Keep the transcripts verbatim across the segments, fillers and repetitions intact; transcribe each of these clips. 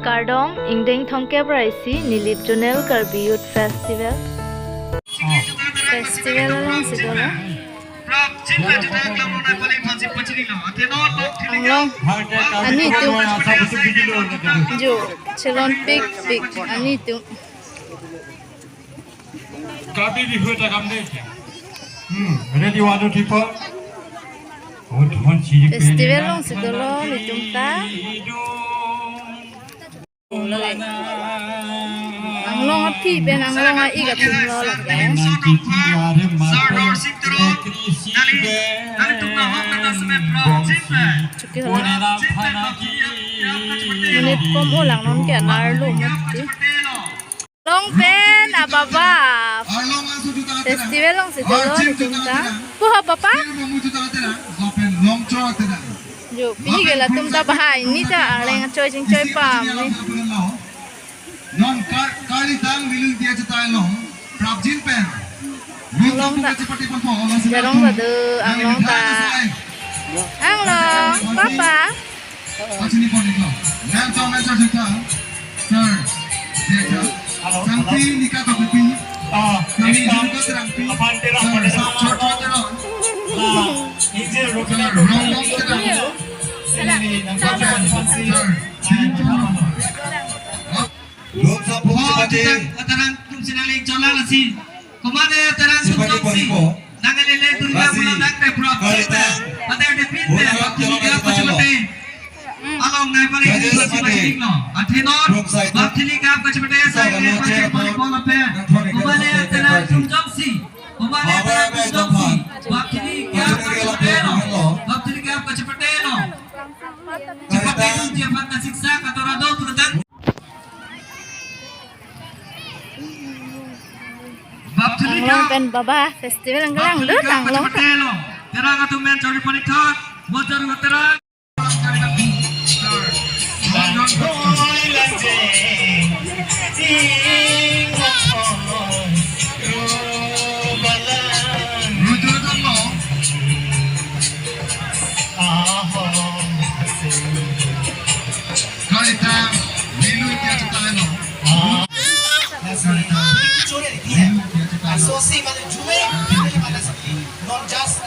Kardom, ingdeng thomkep ra isi Nilip Zonal Karbi Youth Festival. Festival along si dolo. Anglong. Ani tu. Jo, chelon pikpik. Ani tu. Karbi Bihu ta kam de. Hmm, ready, one, two, three, four. Festival along si dolo, netum ta. Anglong aphi pen anglong a-ik atum lo lake. Chuki hala. Monit kom olang non ke alar lo mati. Anglong pen ababa. Festival along si dolo netum ta. Pu ha papa? Jo, pini ke latum ta bahai ni ta arleng achoi chingchoi pam ni. Non kar-, karlitang Milu Ingti Achetai along prapjin pen. Anglong ta. Jarong ta do, anglong ta. Anglong, papa. Pachini pon iklo. Nangchong nangchong chong chong. Sir. Jeka. Sangpi Nika Topipi. Ah, Kami Nika Juluka Terangpi. Aphan Terang Sir, Pada Sir, Chot Chot Terang. La, Injil Sir, Rukna Rong Rong Terang. Sir, Sir, Sir. Lok Saphung Sipati. Terang tum sinali chola lasi. Komane Terang Sipati Sumsong si. Poniko. Nangalele Durga Lasi. Bulan Dakte Prop Kalita. Chita. Pada Depin Bulan Te. Kalita. Baptini Kalita. Kachimate. Along nai pare Rajesh ini Mate. Pachiklo. Athenon. Room side. Baptini Kachimate. Sa Sai Kalita. Pachik Pali Bola Pe. Kalita. Komane Kalita. Terang Sumsong si. Komane Terang Sumsong si. Baptini Kachimate. Baptini Kachimate. Kalita. Chipate Dun Jefan Kasiksa Katora Do Purutang. Anglong pen baba festival angkelang do Anglong. Terang atum men chori panik thak, wajar wateran. Kalita, Milu Ingti Achetai along. Kalita, Milu Ingti Achetai along. Asosi mane jume, mane sa, not just, uh,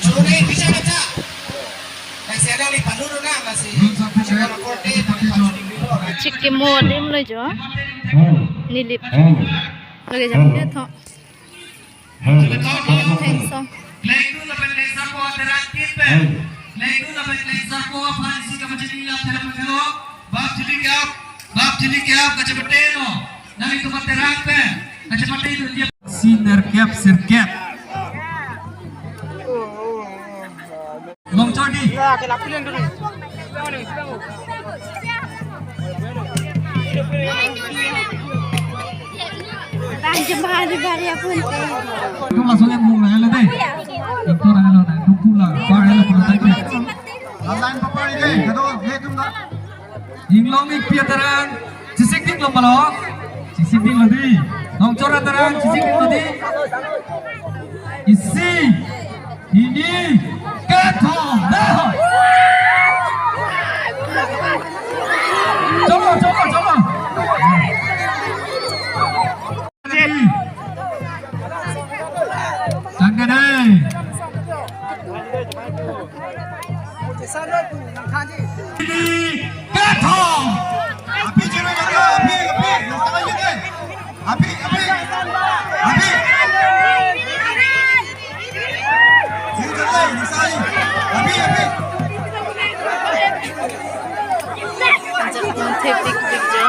jume bicha bacha. Chikimo adim lo jo. Nilip. Lagi jam dia tho. Thanks, song. Bap chili kap, bap chili kap, kachepate lo. Nang itu mate rang pe. Kachepate itu dia. Si nerkep, sirkep. Longchor di. Tang jempa di bari apun te. Itu masuknya mau nang le deh. Itu nang lo nang dukula. Par lo pun tadi. Lain papa ini, kado, lihat tu enggak? Inglong ik pi aterang, chisik ding lo malo. Chisik ding lo di. Longchor aterang, chisik ding lo di. Isi, hini, kethom, dah. Cholo, cholo, cholo. Tangka dei. Kethom. Api jero, api, api, api. Api, api. Api. Api, api. Ajak manthe pikpik jo.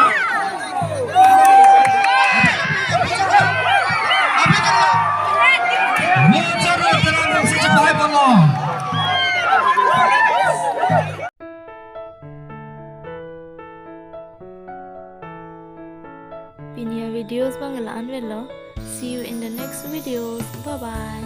Pini a-videos abang la-an velo. See you in the next videos. Bye bye.